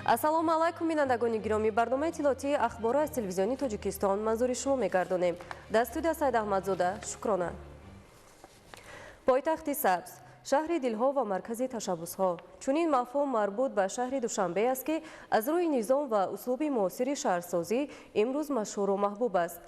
Ассалому алайкум, бинандагони гиромӣ. Барномаи иттилоотии Ахборро аз Телевизиони Тоҷикистон манзури шумо мегардонем. Дар студия Саид Аҳмадзода. Шукрона. Пойтахти сабз, шаҳри дилҳо ва маркази ташаббусҳо, чунин мафҳум марбут ба шаҳри Душанбе аст, ки аз рӯи низом ва услуби муосири шаҳрсозӣ имрӯз машҳуру маҳбуб аст.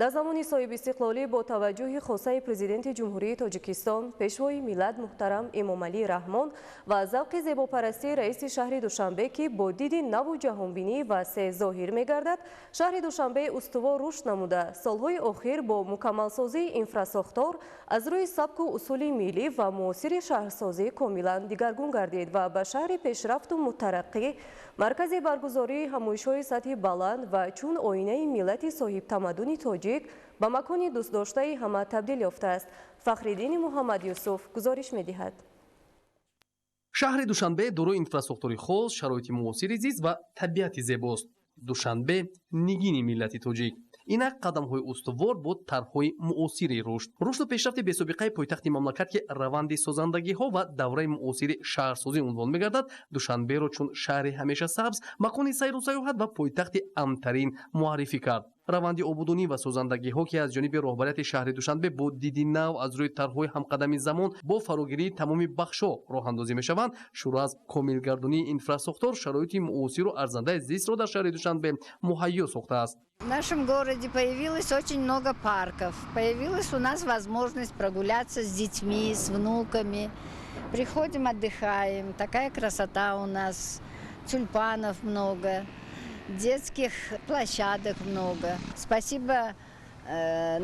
Дар замони соҳибистиқлолӣ бо таваҷҷӯҳи хосаи Президенти Ҷумҳурии Тоҷикистон, Пешвои миллат муҳтарам Эмомалӣ Раҳмон ва завқи зебопарастии раиси шаҳри Душанбе, ки бо диди наву ҷаҳонбинии васеъ зоҳир мегардад, шаҳри Душанбе устувор рушд намуда, солҳои охир бо мукаммалсозии инфрасохтор аз рӯи сабку усули миллӣ ва муосири шаҳрсозӣ комилан дигаргун гардид ва ба шаҳри пешрафту мутараққӣ, маркази баргузории ҳамоишҳои сатҳи баланд ва чун оинаи миллати соҳибтамаддуни тоҷик ба макони дӯстдоштаи ҳама табдил ёфтааст. Фахриддини Муҳаммад Юсуф гузориш медиҳад. Шаҳри Душанбе дорои инфрасохтори хос, шароити муосири зист ва табиати зебост. Душанбе — нигини миллати тоҷик. Инак қадамҳои устувор бо тарҳҳои муосири рушд, рушду пешрафти бесобиқаи пойтахти мамлакат, ки раванди созандагиҳо ва давраи муосири шаҳрсозӣ унвон мегардад, Душанберо чун шаҳри ҳамеша сабз, макони сайру сайёҳат ва пойтахти амнтарин муаррифӣ кард. Раванди ободонӣ ва созандагиҳо, ки аз ҷониби роҳбарияти шаҳри Душанбе бо диди нав аз рӯи тарҳҳои ҳамқадами замон бо фарогирии тамоми бахшҳо роҳандозӣ мешаванд, шурӯъ аз комилгардонии инфрасохтор, шароити муосиру арзандаи зистро дар шаҳри Душанбе муҳайё сохтааст. В нашем городе появилось очень много парков. Появилась у нас возможность прогуляться с детьми, с внуками. Приходим, отдыхаем. Такая красота у нас. Тюльпанов много, детских площадок много. Спасибо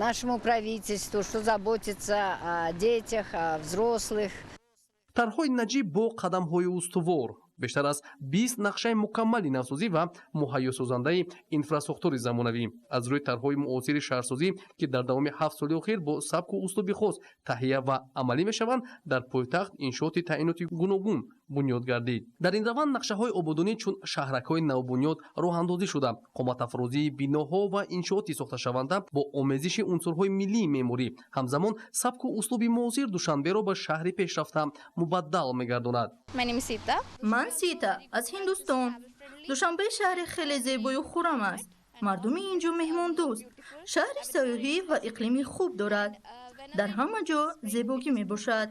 нашему правительству, что заботится о детях, о взрослых. Тарҳҳои наҷиб бо қадамҳои устувор, бештар аз 20 нақшаи мукаммали навсозӣ ва муҳайёсозандаи инфрасохтори замонавӣ аз рӯи тарҳҳои муосири шаҳрсозӣ, ки дар давоми 7 соли охир бо сабку услуби хос таҳия ва амалӣ мешаванд, дар пойтахт иншооти таъиноти гуногун бунёд гардид. Дар ин раванд нақшаҳои ободонӣ чун шаҳракҳои навбунёд роҳандозӣ шуда, қоматафрозии биноҳо ва иншооти сохташаванда бо омезиши унсурҳои миллии меъморӣ, ҳамзамон сабку услуби муосир Душанберо ба шаҳри пешрафта мубаддал мегардонад. Ман Сита аз Ҳиндустон. Душанбе шаҳри хеле зебою хуррам аст. Мардуми ин ҷо меҳмондӯст. Шаҳри сайёҳӣ ва иқлими хуб дорад. Дар ҳама ҷо зебогӣ мебошад.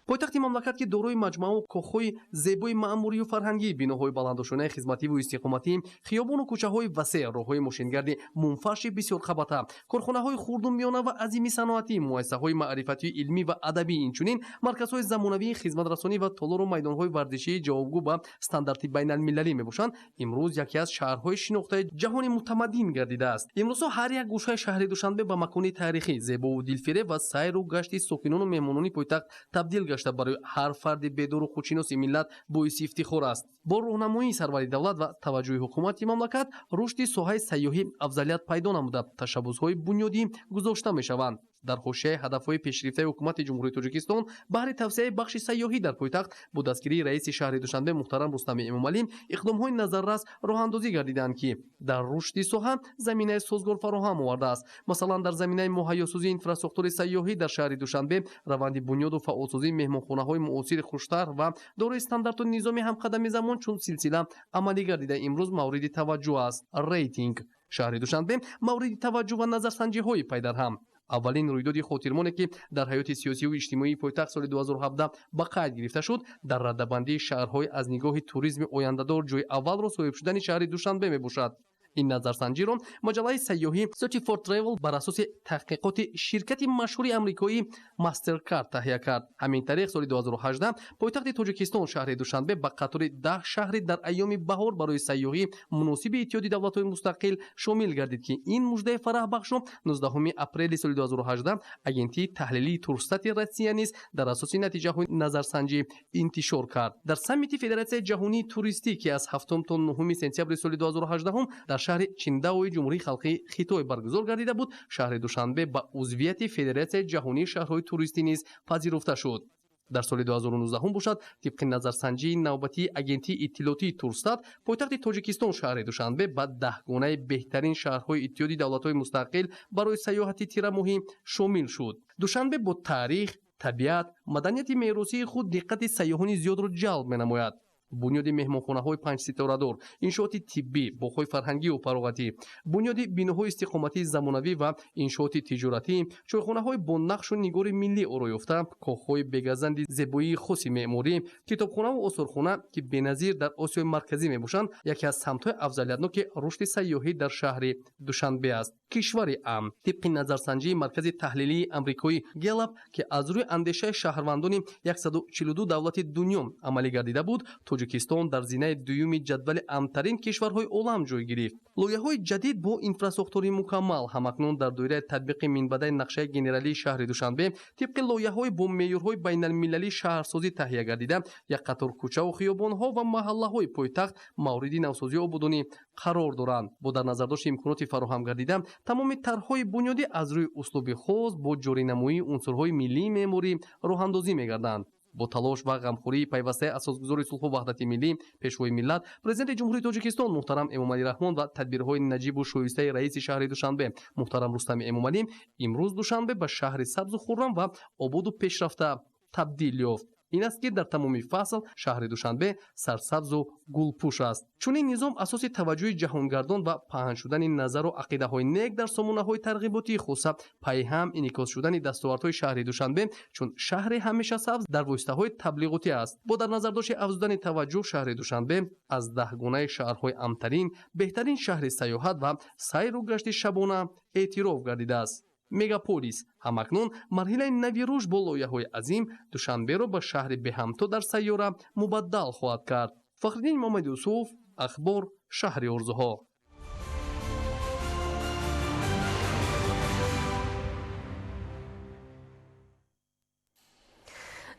Пойтахти мамлакат, ки дорои маҷмӯау кохҳои зебои маъмурию фарҳангӣ, биноҳои баландошонаи хизмативу истиқоматӣ, хиёбону кӯчаҳои васеъ, роҳҳои мошингарди мунфарши бисёрқабата, корхонаҳои хурду миёна ва азими саноатӣ, муассисаҳои маърифатию илмӣ ва адабӣ, инчунин марказҳои замонавии хизматрасонӣ ва толору майдонҳои варзишии ҷавобгӯ ба стандарти байналмилалӣ мебошанд, имрӯз яке аз шаҳрҳои шинохтаи ҷаҳони мутамаддин гардидааст. Имрӯзҳо ҳар як гӯшаи шаҳри Душанбе ба макони таърихӣ, зебову дилфиреб ва сайру гашти сокинону меҳмонони пойтахт табдил гашта, барои ҳар фарди бедору худшиноси миллат боиси ифтихор аст. Бо роҳнамоии сарвари давлат ва таваҷҷӯҳи ҳукумати мамлакат рушди соҳаи сайёҳӣ афзалият пайдо намуда, ташаббусҳои бунёдӣ гузошта мешаванд. Дар ҳошияи ҳадафҳои пешгирифтаи Ҳукумати Ҷумҳурии Тоҷикистон баҳри тавсеаи бахши сайёҳӣ дар пойтахт бо дастгирии раиси шаҳри Душанбе муҳтарам Рустами Эмомалӣ иқдомҳои назаррас роҳандозӣ гардиданд, ки дар рушди соҳа заминаи созгор фароҳам овардааст. Масалан, дар заминаи муҳайёсозии инфрасохтори сайёҳӣ дар шаҳри Душанбе раванди бунёду фаъолсозии меҳмонхонаҳои муосири хуштарҳ ва дорои стандарту низоми ҳамқадами замон чун силсила амалӣ гардида, имрӯз мавриди таваҷҷӯҳ аст. Рейтинг шаҳри Душанбе мавриди таваҷҷӯҳ ва назарсанҷиҳои пайдарҳам. Аввалин рӯйдоди хотирмоне, ки дар ҳаёти сиёсиву иҷтимоии пойтахт соли 2017 ба қайд гирифта шуд, дар радабандии шаҳрҳои аз нигоҳи туризми ояндадор ҷои аввалро соҳиб шудани шаҳри Душанбе мебошад. Ин назарсанҷиро маҷаллаи сайёҳӣ 34Travel бар асоси таҳқиқоти ширкати машҳури амрикоӣ Мастеркард таҳия кард. Ҳамин тариқ, соли 2018 пойтахти Тоҷикистон, шаҳри Душанбе, ба қатори 10 шаҳри дар айёми баҳор барои сайёҳӣ муносиби Иттиҳоди Давлатҳои Мустақил шомил гардид, ки ин муждаи фараҳбахшро 19 апрели соли 2018 агентии таҳлилии Турстати Россия низ дар асоси натиҷаҳои назарсанҷӣ интишор кард. Дар саммити Федератсияи ҷаҳонии туристӣ, ки аз 7 то 9 сентябри соли 2018 дар шаҳри Чиндаои Ҷумҳурии Халқии Хитой баргузор гардида буд, шаҳри Душанбе ба узвияти Федератсияи ҷаҳонии шаҳрҳои туристӣ низ пазируфта шуд. Дар соли 2019 бошад, тибқи назарсанҷии навбатии агентии иттилоотии Турстат, пойтахти Тоҷикистон, шаҳри Душанбе, ба даҳгонаи беҳтарин шаҳрҳои Иттиҳоди Давлатҳои Мустақил барои сайёҳати тирамоҳӣ шомил шуд. Душанбе бо таърих, табиат, маданияти меросии худ диққати сайёҳони зиёдро ҷалб менамояд. Бунёди меҳмонхонаҳои панҷситорадор, иншооти тиббӣ, боғҳои фарҳангию фароғатӣ, бунёди биноҳои истиқоматии замонавӣ ва иншооти тиҷоратӣ, чойхонаҳои бо нақшу нигори миллӣ ороёфта, коҳҳои бегазанди зебоии хоси меъморӣ, китобхонаву осорхона, ки беназир дар Осиёи Марказӣ мебошанд, яке аз самтҳои афзалиятноки рушди сайёҳӣ дар шаҳри Душанбе аст. Кишвари амн тибқи назарсанҷии маркази таҳлилии амрикоӣ Гэллап, ки аз рӯи андешаи шаҳрвандони 142 давлати дунё амалӣ гардида буд, Тоҷикистон дар зинаи дуюми ҷадвали амнтарин кишварҳои олам ҷой гирифт. Лоиҳаҳои ҷадид бо инфрасохтори мукаммал ҳамакнун дар доираи татбиқи минбаъдаи нақшаи генералии шаҳри Душанбе тибқи лоиҳаҳои бо меъёрҳои байналмилалии шаҳрсозӣ таҳия гардида, як қатор кӯчаву хиёбонҳо ва маҳаллаҳои пойтахт мавриди навсозию ободонӣ қарор доранд. Бо дар назардошти имконоти фароҳам гардида, тамоми тарҳҳои бунёдӣ аз рӯи услуби хос бо ҷоринамоии унсурҳои миллии меъморӣ роҳандозӣ мегарданд. Бо талош ва ғамхории пайвастаи асосгузори сулҳу ваҳдати миллӣ, Пешвои миллат, Президенти Ҷумҳурии Тоҷикистон муҳтарам Эмомалӣ Раҳмон ва тадбирҳои наҷибу шоистаи раиси шаҳри Душанбе муҳтарам Рустами Эмомалӣ, имрӯз Душанбе ба шаҳри сабзу хуррам ва ободу пешрафта табдил ёфт. Ин аст, ки дар тамоми фасл шаҳри Душанбе сарсабзу гулпӯш аст. Чунин низом асоси таваҷҷӯҳи ҷаҳонгардон ва паҳн шудани назару ақидаҳои нек дар сомонаҳои тарғиботӣ, хусусан пайҳам инъикос шудани дастовардҳои шаҳри Душанбе чун шаҳри ҳамеша сабз дар воситаҳои таблиғотӣ аст. Бо дар назардошти афзудани таваҷҷӯҳ, шаҳри Душанбе аз даҳгонаи шаҳрҳои амнтарин, беҳтарин шаҳри сайёҳат ва сайру гашти шабона эътироф гардидааст. Мегаполис ҳамакнун марҳилаи нави рушд бо лоиҳаҳои азим Душанберо ба шаҳри беҳамто дар сайёра мубаддал хоҳад кард. Фахриддин Муҳаммад Юсуф, Ахбор, шаҳри орзуҳо.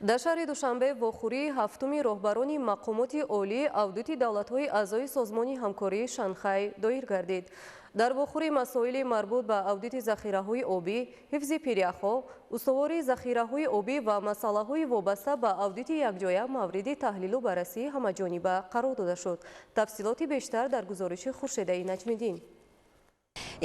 Дар шаҳри Душанбе вохӯрии ҳафтуми роҳбарони мақомоти олии аудити давлатҳои аъзои Созмони ҳамкории Шанхай доир гардид. Дар вохӯрӣ масоили марбут ба аудити захираҳои обӣ, ҳифзи пиряхҳо, устувории захираҳои обӣ ва масъалаҳои вобаста ба аудити якҷоя мавриди таҳлилу баррасии ҳамаҷониба қарор дода шуд. Тафсилоти бештар дар гузориши Хуршедаи Наҷмиддин.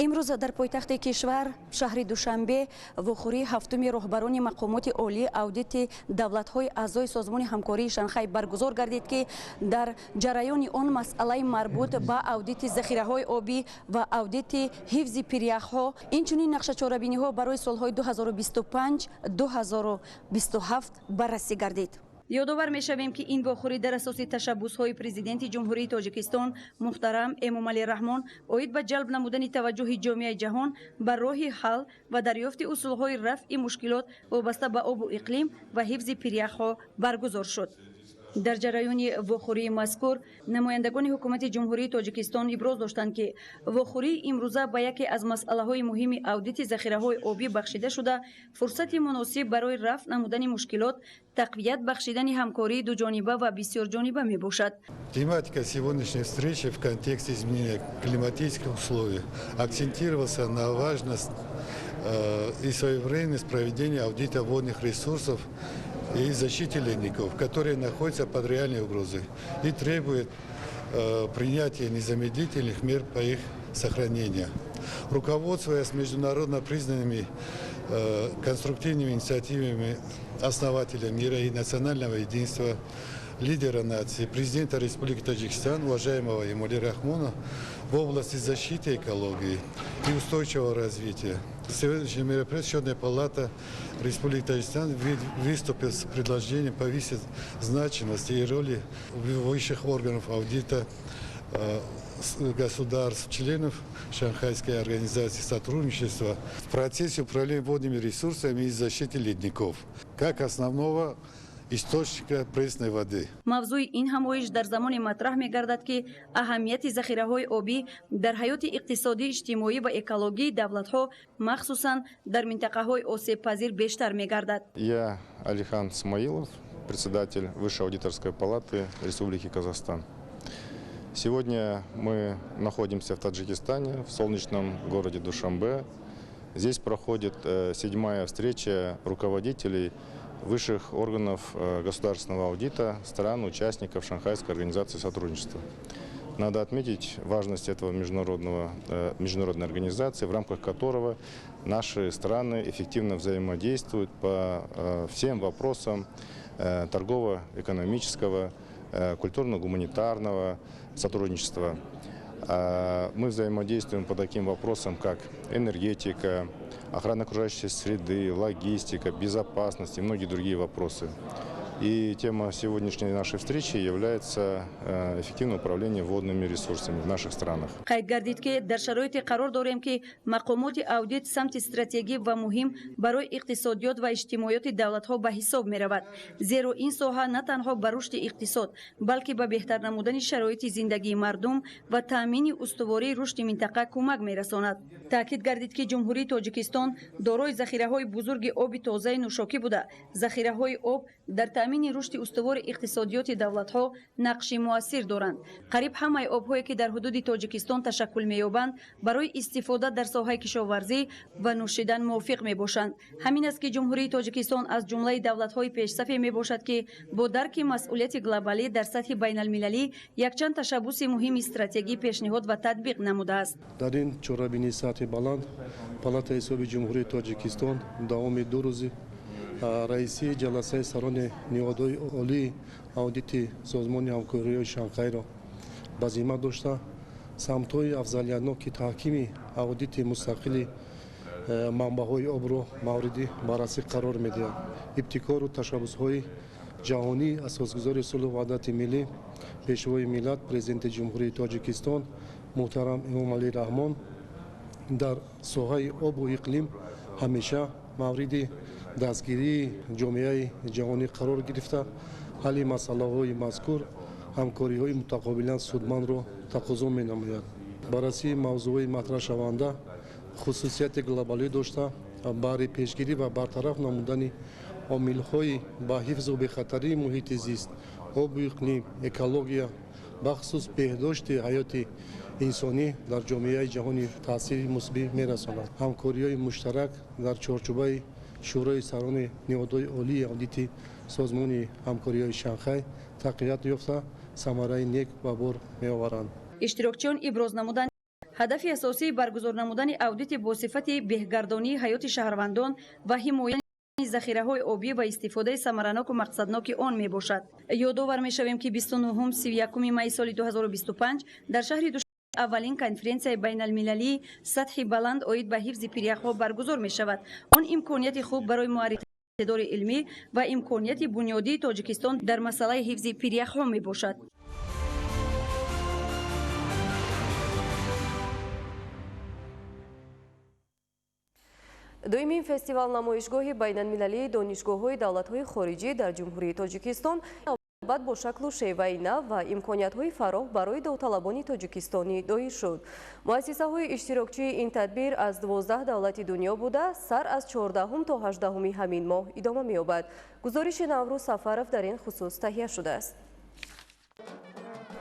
Имрӯз дар пойтахти кишвар, шаҳри Душанбе, вохӯрии ҳафтуми роҳбарони мақомоти олии аудити давлатҳои аъзои Созмони ҳамкории Шанхай баргузор гардид, ки дар ҷараёни он масъалаи марбут ба аудити захираҳои обӣ ва аудити ҳифзи пиряхҳо, инчунин нақшачорабиниҳо барои солҳои 2025-2027 баррасӣ гардид. Ёдовар мешавем, ки ин вохӯрӣ дар асоси ташаббусҳои Президенти Ҷумҳурии Тоҷикистон муҳтарам Эмомалӣ Раҳмон оид ба ҷалб намудани таваҷҷӯҳи ҷомеаи ҷаҳон ба роҳи ҳал ва дарёфти усулҳои рафъи мушкилот вобаста ба обу иқлим ва ҳифзи пиряхҳо баргузор шуд. Дар ҷараёни вохӯрии мазкур намояндагони ҳукумати Ҷумҳурии Тоҷикистон иброз доштанд, ки вохӯрии имрӯза ба яке аз масъалаҳои муҳими аудити захираҳои обӣ бахшида шуда, фурсати муносиб барои рафъ намудани мушкилот, тақвият бахшидани ҳамкории дуҷониба ва бисёрҷониба мебошад. Тематика сегодняшней встречи в контексте изменения климатических условий акцентировался на важность и своевременность проведения аудита водных ресурсов и защите ледников, которые находятся под реальной угрозой и требуют принятия незамедлительных мер по их сохранению. Руководствуясь международно признанными конструктивными инициативами основателя мира и национального единства, лидера нации, президента Республики Таджикистан, уважаемого Эмомали Рахмона, в области защиты экологии и устойчивого развития. Сегодняшнее мероприятие Счетная палата Республики Таджикистан выступит с предложением повысить значимость и роли высших органов аудита государств, членов Шанхайской организации сотрудничества в процессе управления водными ресурсами и защиты ледников, как основного источника пресной воды. Мавзӯи ин ҳамоиш дар замоне матраҳ мегардад, ки аҳамияти захираҳои обӣ дар ҳаёти иқтисодӣ, иҷтимоӣ ва экологии давлатҳо, махсусан дар минтақаҳои осебпазир, бештар мегардад. Я Алихан Смаилов, председатель Высшей аудиторской палаты Республики Казахстан. Сегодня мы находимся в Таджикистане, в солнечном городе Душанбе. Здесь проходит седьмая встреча руководителей высших органов государственного аудита стран-участников Шанхайской организации сотрудничества. Надо отметить важность этого международной организации, в рамках которого наши страны эффективно взаимодействуют по всем вопросам торгово-экономического, культурно-гуманитарного сотрудничества. Мы взаимодействуем по таким вопросам, как энергетика, охрана окружающей среды, логистика, безопасность и многие другие вопросы. И тема сегодняшней нашей встречи является эффективное управление водными ресурсами в наших странах. Қайд гардид, ки дар шароите қарор дорем, ки мақомоти аудит самти стратегӣ ва муҳим барои иқтисодиёт ва иҷтимоиёти давлатҳо ба ҳисоб меравад, зеро ин соҳа на танҳо ба рушди иқтисод, балки ба беҳтар намудани шароити зиндагии мардум ва таъмини устувории рушди минтақа кӯмак мерасонад. Таъкид гардид, ки Ҷумҳурии Тоҷикистон дорои захираҳои бузурги оби тозаи нӯшокӣ буда, захираҳои об дар таъмини рушди устувори иқтисодиёти давлатҳо нақши муассир доранд. Қариб ҳамаи обҳое, ки дар ҳудуди Тоҷикистон ташаккул меёбанд, барои истифода дар соҳаи кишоварзӣ ва нӯшидан мувофиқ мебошанд. Ҳамин аст, ки Ҷумҳурии Тоҷикистон аз ҷумлаи давлатҳои пешсафе мебошад, ки бо дарки масъулияти глобалӣ дар сатҳи байналмилалӣ якчанд ташаббуси муҳими стратегӣ пешниҳод ва татбиқ намудааст. Дар ин чорабинии сатҳи баланд Палатаи ҳисоби Ҷумҳурии Тоҷикистон давоми 2 рӯзи раисии ҷаласаи сарони ниҳодҳои олии аудити Созмони ҳамкориҳои Шанхайро ба зимма дошта, самтҳои афзалиятноки таҳкими аудити мустақили манбаъҳои обро мавриди баррасӣ қарор медиҳад. Ибтикору ташаббусҳои ҷаҳонии асосгузори сулҳу ваҳдати миллӣ, Пешвои миллат, Президенти Ҷумҳурии Тоҷикистон муҳтарам Эмомалӣ Раҳмон дар соҳаи обу иқлим ҳамеша мавриди дастгирии ҷомеаи ҷаҳонӣ қарор гирифта, ҳалли масъалаҳои мазкур ҳамкориҳои мутақобилан судмандро тақозо менамояд. Баррасии мавзӯъҳои матраҳшаванда хусусияти глобалӣ дошта, баҳри пешгирӣ ва бартараф намудани омилҳои ба ҳифзу бехатарии муҳити зист, обу иқлим, экология, бахусус беҳдошти ҳаёти инсонӣ дар ҷомеаи ҷаҳонӣ таъсири мусбӣ мерасонад. Ҳамкориҳои муштарак дар чорчӯбаи Шӯрои сарони ниҳодҳои олии аудити Созмони ҳамкориҳои Шанхай тақвият ёфта, самараи нек ба бор меоваранд. Иштирокчиён иброз намуданд, ҳадафи асосии баргузор намудани аудити бо сифати беҳгардонии ҳаёти шаҳрвандон ва ҳимояи захираҳои обӣ ва истифодаи самараноку мақсадноки он мебошад. Ёдовар мешавем, ки 29-31 майи соли 2025 дар шаҳри аввалин конференсияи байналмилалии сатҳи баланд оид ба ҳифзи пиряхҳо баргузор мешавад. Он имконияти хуб барои муаррифии иқтидори илмӣ ва имконияти бунёдии Тоҷикистон дар масъалаи ҳифзи пиряхҳо мебошад. Дуюмин фестивал намоишгоҳи байналмилалии донишгоҳҳои давлатҳои хориҷӣ дар Ҷумҳурии Тоҷикистон баъд бо шаклу шеваи нав ва имкониятҳои фарох барои довталабони тоҷикистонӣ доир шуд. Муассисаҳои иштирокчии ин тадбир аз 12 давлати дунё буда, сар аз 14 то 18 ҳамин моҳ идома меёбад. Гузориши Наврӯз Сафаров дар ин хусус таҳия шудааст.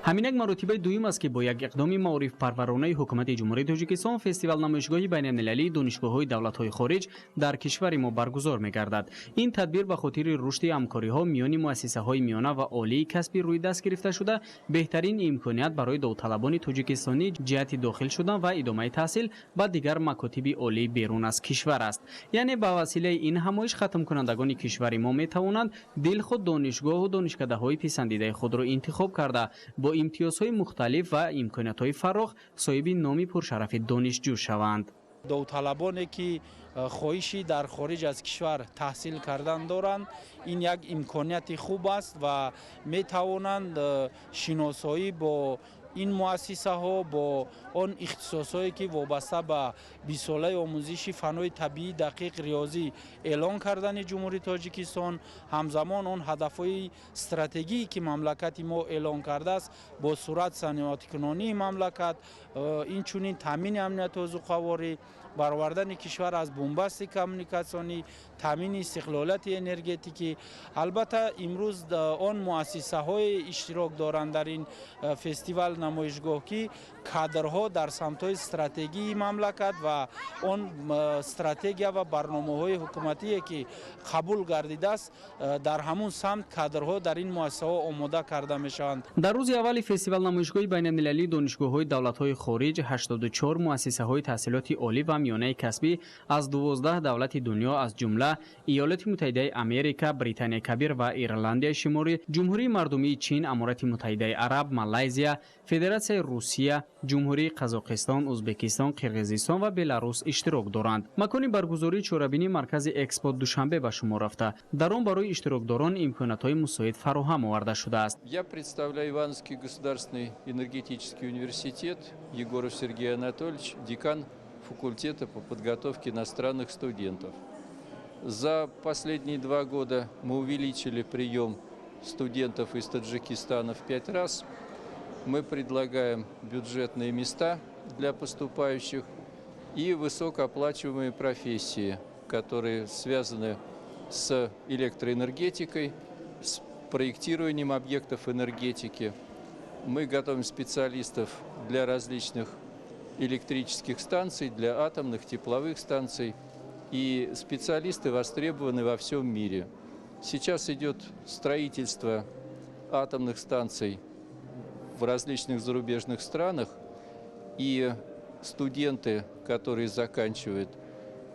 Ҳамин як маротибаи дуюм аст, ки бо як иқдоми маорифпарваронаи Ҳукумати Ҷумҳурии Тоҷикистон фестивал намоишгоҳи байналмилалии донишгоҳҳои давлатҳои хориҷ дар кишвари мо баргузор мегардад. Ин тадбир ба хотири рушди ҳамкориҳо миёни муассисаҳои миёна ва олии касбӣ рӯи даст гирифта шуда, беҳтарин имконият барои довталабони тоҷикистонӣ ҷиҳати дохил шудан ва идомаи таҳсил ба дигар макотиби олии берун аз кишвар аст. Яъне ба василаи ин ҳамоиш хатмкунандагони кишвари мо метавонанд дилхоҳ донишгоҳу донишкадаҳои писандидаи худро интихоб карда, бо имтиёзҳои мухталиф ва имкониятҳои фарох соҳиби номи пуршарафи донишҷӯ шаванд. Довталабоне, ки хоҳиши дар хориҷ аз кишвар таҳсил кардан доранд, ин як имконияти хуб аст ва метавонанд шиносоӣ бо ин муассисаҳо, бо он ихтисосҳое, ки вобаста ба бистсолаи омӯзиши фанҳои табиӣ, дақиқ, риёзӣ эълон кардани Ҷумҳурии Тоҷикистон, ҳамзамон он ҳадафҳои стратегие, ки мамлакати мо эълон кардааст, бо суръат саноатикунонии мамлакат, инчунин таъмини амнияти озуқаворӣ, баровардани кишвар аз бунбасти коммуникатсионӣ, таъмини истиқлолияти энергетикӣ. Албатта, имрӯз он муассисаҳое иштирок доранд дар ин фестивал намоишгоҳ, ки кадрҳо дар самтҳои стратегии мамлакат ва он стратегия ва барномаҳои ҳукуматие, ки қабул гардидааст, дар ҳамун самт кадрҳо дар ин муассисаҳо омода карда мешаванд. Дар рӯзи аввали фестивал намоишгоҳи байналмилалии донишгоҳҳои давлатҳои хориҷ 84 муассисаҳои таҳсилоти олӣ ва миёнаи касбӣ аз 12 давлати дунё, аз ҷумла Иёлоти Муттаҳидаи Америка, Британияи Кабир ва Ирландияи Шимолӣ, Ҷумҳурии Мардумии Чин, Аморати Муттаҳидаи Араб, Малайзия, Федератсияи Русия, Ҷумҳурии Қазоқистон, Узбекистон, Қирғизистон ва Беларус иштирок доранд. Макони баргузории чорабинӣ маркази Экспо Душанбе ба шумор рафта. Дар он барои иштирокдорон имкониятҳои мусоид фароҳам оварда шудааст. Я представляю Ивановский государственный энергетический университет, Егоров Сергей Анатольевич, декан факультета по подготовке иностранных студентов. За последние 2 года мы увеличили прием студентов из Таджикистана в 5 раз. Мы предлагаем бюджетные места для поступающих и высокооплачиваемые профессии, которые связаны с электроэнергетикой, с проектированием объектов энергетики. Мы готовим специалистов для различных электрических станций, для атомных, тепловых станций. И специалисты востребованы во всем мире. Сейчас идет строительство атомных станций в различных зарубежных странах, и студенты, которые заканчивают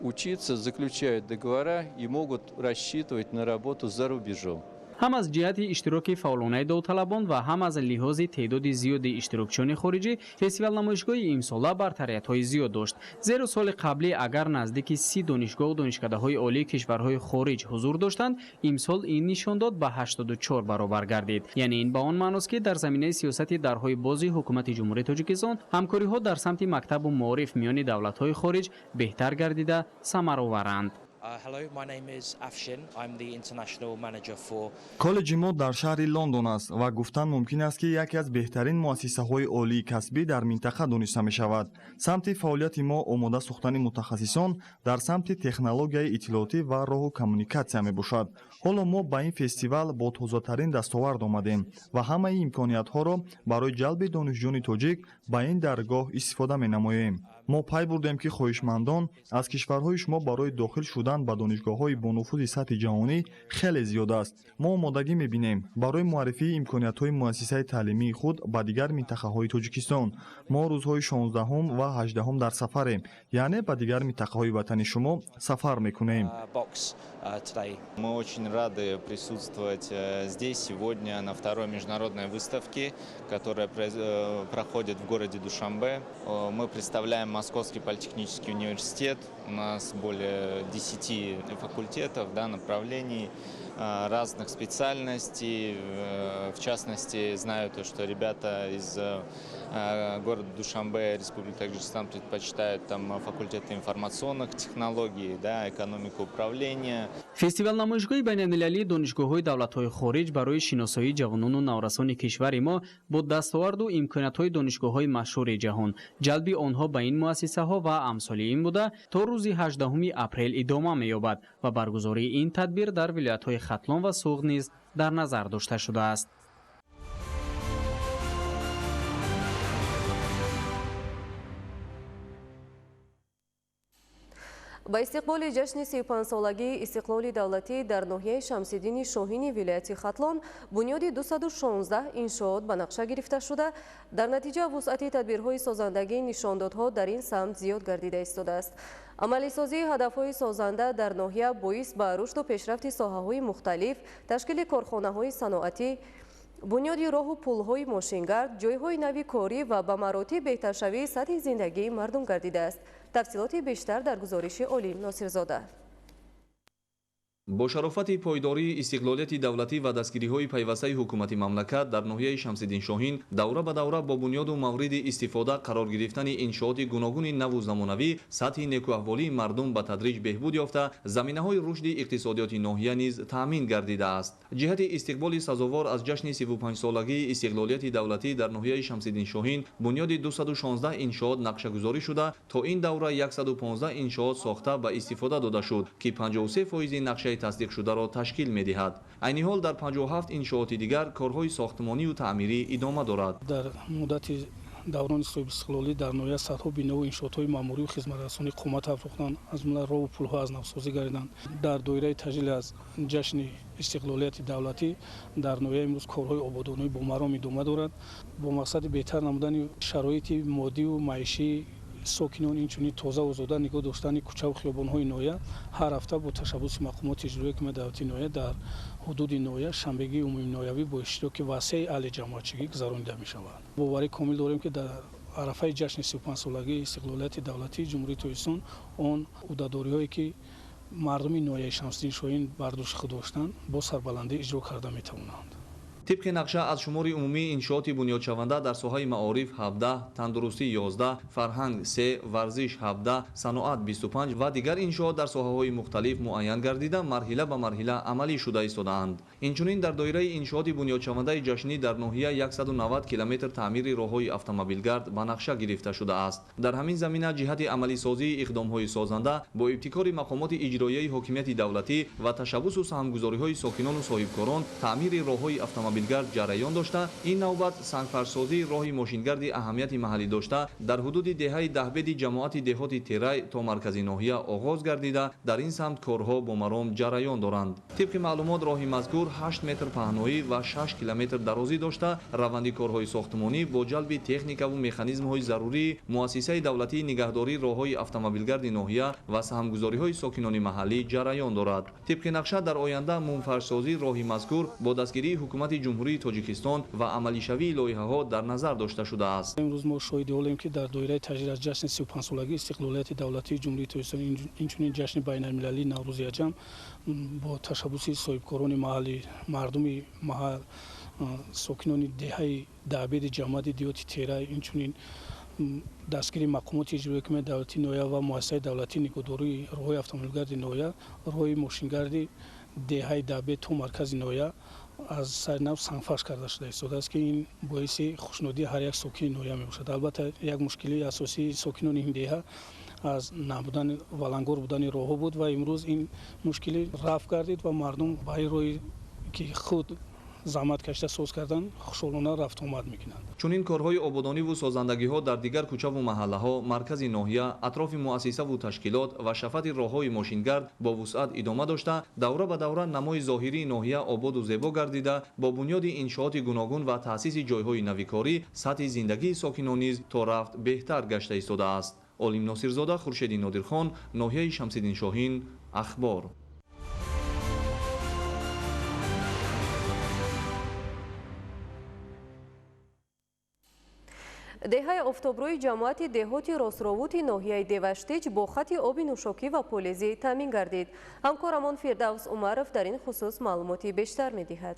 учиться, заключают договора и могут рассчитывать на работу за рубежом. Ҳам аз ҷиҳати иштироки фаъолонаи довталабон ва ҳам аз лиҳози теъдоди зиёди иштирокчиёни хориҷӣ фестивал-намоишгоҳи имсола бартариятҳои зиёд дошт. Зеро соли қаблӣ агар наздики 30 донишгоҳу донишкадаҳои олии кишварҳои хориҷ ҳузур доштанд, имсол ин нишондод ба 84 баробар гардид. Яъне ин ба он маъност, ки дар заминаи сиёсати дарҳои бози ҳукумати Ҷумҳурии Тоҷикистон ҳамкориҳо дар самти мактабу маориф миёни давлатҳои хориҷ беҳтар гардида самароваранд. Коллеҷи мо дар шаҳри Лондон аст ва гуфтан мумкин аст, ки яке аз беҳтарин муассисаҳои олии касбӣ дар минтақа дониста мешавад. Самти фаъолияти мо омода сохтани мутахассисон дар самти технологияи иттилоотӣ ва роҳу коммуникатсия мебошад. Ҳоло мо ба ин фестивал бо тозатарин дастовард омадем ва ҳамаи имкониятҳоро барои ҷалби донишҷӯёни тоҷик ба ин даргоҳ истифода менамоем. Мо пай бурдем, ки хоҳишмандон аз кишварҳои шумо барои дохил шудан ба донишгоҳҳои бонуфузи сатҳи ҷаҳонӣ хеле зиёд аст. Мо омодагӣ мебинем барои муаррифии имкониятҳои муассисаи таълимии худ ба дигар минтақаҳои Тоҷикистон. Мо рӯзҳои 16 ва 18 дар сафарем, яъне ба дигар минтақаҳои ватани шумо сафар мекунем. Мы очень рады присутствовать здесь сегодня на второй международной выставке, которая проходит в городе Душанбе. Мы представляем Московский политехнический университет. У нас более 10 факультетов, да, направлений, разных специальностей. В частности, знаю то, что ребята из города Душанбе, Республики Таджикистан, предпочитают там факультеты информационных технологий, да, экономику управления. Фестивал-намоишгоҳи байналмилалии донишгоҳҳои давлатҳои хориҷ барои шиносоии ҷавонону наврасони кишвари мо бо дастоварду имкониятҳои донишгоҳҳои машҳури ҷаҳон, ҷалби онҳо ба ин муассисаҳо ва амсоли ин буда, то рӯзи 18 апрел идома меёбад ва баргузории ин тадбир дар вилоятҳои Хатлон ва Суғд низ дар назар дошта шудааст. Ба истиқболи ҷашни 35-солагии истиқлоли давлатӣ дар ноҳияи Шамсиддини Шоҳини вилояти Хатлон бунёди 216 иншоот ба нақша гирифта шуда, дар натиҷа вусъати тадбирҳои созандагии нишондодҳо дар ин самт зиёд гардида истодааст. Амалисозии ҳадафҳои созанда дар ноҳия боис ба рушду пешрафти соҳаҳои мухталиф, ташкили корхонаҳои саноатӣ, бунёди роҳу пулҳои мошингард, ҷойҳои нави корӣ ва ба маротиб беҳтаршавии сатҳи зиндагии мардум гардидааст. Тафсилоти бештар дар гузориши Олим Носирзода. Бо шарофати пойдории истиқлолияти давлатӣ ва дастгириҳои пайвастаи ҳукумати мамлакат дар ноҳияи Шамсиддин Шоҳин давра ба давра бо бунёду мавриди истифода қарор гирифтани иншооти гуногуни наву замонавӣ сатҳи некӯаҳволии мардум ба тадриҷ беҳбуд ёфта, заминаҳои рушди иқтисодиёти ноҳия низ таъмин гардидааст. Ҷиҳати истиқболи сазовор аз ҷашни 35-солагии истиқлолияти давлатӣ дар ноҳияи Шамсиддин Шоҳин бунёди 216 иншоот нақшагузорӣ шуда, то ин давра 115 иншоот сохта ба истифода дода шуд, ки 53% нақшаи тасдиқшударо ташкил медиҳад. Айни ҳол дар 57 иншооти дигар корҳои сохтмонию таъмирӣ идома дорад. Дар муддати даврони соҳибистиқлолӣ дар ноҳия садҳо бинову иншоотҳои маъмурию хизматрасонӣ қомат афрохтанд, аз ҷумла роҳу пулҳо аз навсозӣ гардиданд. Дар доираи таҷлил аз ҷашни истиқлолияти давлатӣ дар ноҳия имрӯз корҳои ободонӣ бо маром идома дорад. Бо мақсади беҳтар намудани шароити моддиву маишии Сокинон, инчунин тоза озода нигоҳ доштани кӯчаву хиёбонҳои ноҳия ҳар ҳафта бо ташаббуси мақомоти иҷроияи ҳокимияти давлатии ноҳия дар ҳудуди ноҳия шанбегии умуминоҳиявӣ бо иштироки васеи аҳли ҷамоатчигӣ гузаронида мешавад. Боварӣ комил дорем, ки дар арафаи ҷашни 35-солагии истиқлолияти давлатии Ҷумҳурии Тоҷикистон он ӯҳдадориҳое, ки мардуми ноҳияи Шамсиддин Шоҳин бар дӯши худ доштанд, бо сарбаландӣ иҷро карда метавонанд. Тибқи нақша аз шумори умумии иншооти бунёдшаванда дар соҳаи маориф 17, тандурустӣ 11, фарҳанг 3, варзиш 17, саноат 25 ва дигар иншоот дар соҳаҳои мухталиф муайян гардида марҳила ба марҳила амалӣ шуда истодаанд. Инчунин дар доираи иншооти бунёдшавандаи ҷашнӣ дар ноҳия 190 километр таъмири роҳҳои автомобилгард ба нақша гирифта шудааст. Дар ҳамин замина ҷиҳати амалисозии иқдомҳои созанда бо ибтикори мақомоти иҷроияи ҳокимияти давлатӣ ва ташаббусу саҳмгузориҳои сокинону соҳибкорон таъмири роҳҳои автомобилгард ҷараён дошта, ин навбат сангфаршсозии роҳи мошингарди аҳамияти маҳаллӣ дошта дар ҳудуди деҳаи Даҳбеди ҷамоати деҳоти Терай то маркази ноҳия оғоз гардида, дар ин самт корҳо бо маром ҷараён доранд. Тибқи маълумот роҳи мазкур 8 метр паҳноӣ ва 6 километр дарозӣ дошта, раванди корҳои сохтмонӣ бо ҷалби техникаву механизмҳои зарурии муассисаи давлатии нигаҳдории роҳҳои автомобилгарди ноҳия ва саҳмгузориҳои сокинони маҳаллӣ ҷараён дорад. Тибқи нақша дар оянда мунфаршсозии роҳи мазкур бо дастгирии ҳукумати Ҷумҳурии Тоҷикистон ва амалишавии лоиҳаҳо дар назар дошта шудааст. Имрӯз мо шоҳиди олем, ки дар доираи таҷлил аз ҷашни 35-солагии истиқлолияти давлатии Ҷумҳурии Тоҷикистон, инчунин ҷашни байналмилалии Наврӯзи Аҷам бо ташаббуси соҳибкорони маҳаллӣ, мардуми маҳал, сокинони деҳаи Даҳбеди ҷамоати деҳоти Терай, инчунин дастгирии мақомоти иҷроияи ҳокимияти давлатии ноҳия ва муассисаи давлатии нигоҳдории роҳҳои автомобилгарди ноҳия роҳи мошингарди деҳаи Даҳбед то маркази ноҳия аз сари нав сангфарш карда шуда истодааст, ки ин боиси хушнудии ҳар як сокини ноҳия мебошад. Албатта, як мушкилии асосии сокинони ин деҳа аз набудани валангор будани роҳҳо буд ва имрӯз ин мушкилӣ рафъ гардид ва мардум ба ин роҳе ки худ заҳмат кашида соз кардан хушҳолона рафтуомад мекунанд. Чунин корҳои ободониву созандагиҳо дар дигар кӯчаву маҳаллаҳо, маркази ноҳия, атрофи муассисаву ташкилот ва шафати роҳҳои мошингард бо вусъат идома дошта, давра ба давра намои зоҳирии ноҳия ободу зебо гардида, бо бунёди иншооти гуногун ва таъсиси ҷойҳои навикорӣ сатҳи зиндагии сокинон низ то рафт беҳтар гашта истодааст. Олим Носирзода, Хуршеди Нодирхон, ноҳияи Шамсиддин Шоҳин, Ахбор. Деҳаи Офтобрӯи ҷамоати деҳоти Ростровути ноҳияи Деваштич бо хати оби нӯшокӣ ва полезӣ таъмин гардид. Ҳамкорамон Фирдавс Умаров дар ин хусус маълумоти бештар медиҳад.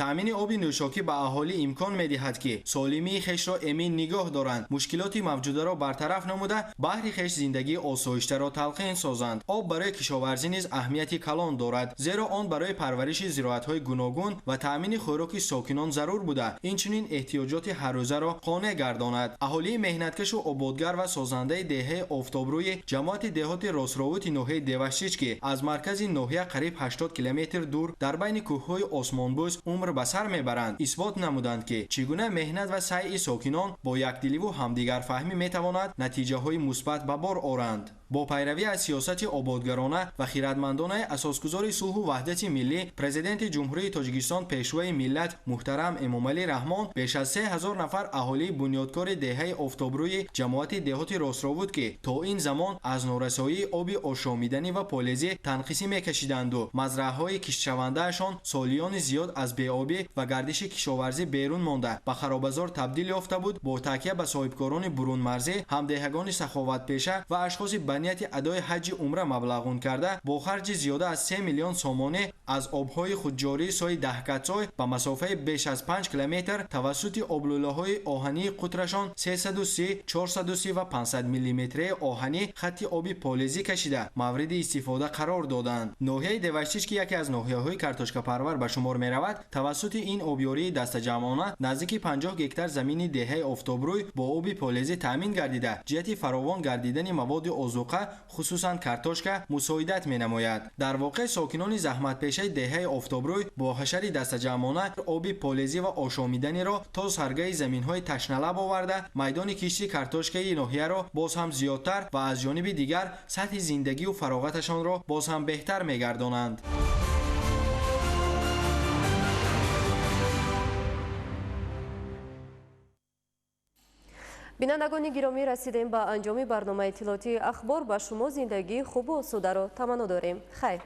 Таъмини оби нӯшокӣ ба аҳолӣ имкон медиҳад, ки солимии хешро эмин нигоҳ доранд, мушкилоти мавҷударо бартараф намуда, баҳри хеш зиндагии осоиштаро талқин созанд. Об барои кишоварзӣ низ аҳамияти калон дорад, зеро он барои парвариши зироатҳои гуногун ва таъмини хӯроки сокинон зарур буда, инчунин эҳтиёҷоти ҳаррӯзаро қонеъ гардонад. Аҳолии меҳнаткашу ободгар ва созандаи деҳаи Офтобрӯи ҷамоати деҳоти Ростровути ноҳияи Деваштич, ки аз маркази ноҳия қариб 80 километр дур дар байни кӯҳҳои осмонбӯз умр ба сар мебаранд, исбот намуданд, ки чӣ гуна меҳнат ва сайъи сокинон бо якдиливу ҳамдигарфаҳмӣ метавонад натиҷаҳои мусбат ба бор оранд. Бо пайравӣ аз сиёсати ободгарона ва хиратмандонаи асосгузори сулҳу ваҳдати миллӣ, Президенти Ҷумҳурии Тоҷикистон, Пешвои миллат муҳтарам Эмомалӣ Раҳмон, беш аз 3000 нафар аҳолии бунёдкори деҳаи Офтобрӯи ҷамоати деҳоти Ростровуд, ки то ин замон аз норасоии оби ошомиданӣ ва полезӣ танқисӣ мекашиданду мазраъҳои киштшавандаашон солиёни зиёд аз беобӣ ва гардиши кишоварзӣ берун монда ба харобазор табдил ёфта буд, бо такя ба соҳибкорони бурунмарзӣ, ҳамдеҳагони саховатпеша ва ашхоси ба нияти адои ҳаҷҷи умра маблағун карда, бо харҷи зиёда аз 3 миллион сомонӣ аз обҳои худҷории сои Даҳкатсой ба масофаи беш аз 5 километр тавассути облулаҳои оҳании қутрашон 330, 430 ва 500 миллиметрии оҳанӣ хатти оби полезӣ кашида мавриди истифода қарор доданд. Ноҳияи Деваштич, ки яке аз ноҳияҳои картошкапарвар ба шумор меравад, тавассути ин обёрии дастаҷамъона наздики 50 гектар замини деҳаи Офтобрӯй бо оби полезӣ таъмин гардида, ҷиҳати фаровон гардидани маводи озуқа, хусусан картошка, мусоидат менамояд. Дар воқеъ сокинони заҳматпешаи деҳаи Офтобрӯй бо ҳашари дастаҷамъона оби полезӣ ва ошомиданиро то саргаи заминҳои ташналаб оварда, майдони кишти картошкаи ноҳияро боз ҳам зиёдтар ва аз ҷониби дигар сатҳи зиндагию фароғаташонро боз ҳам беҳтар мегардонанд. Бинандагони гиромӣ, расидем ба анҷоми барномаи иттилоотии «Ахбор». Ба шумо зиндагии хубу осударо таманно дорем. Хайр.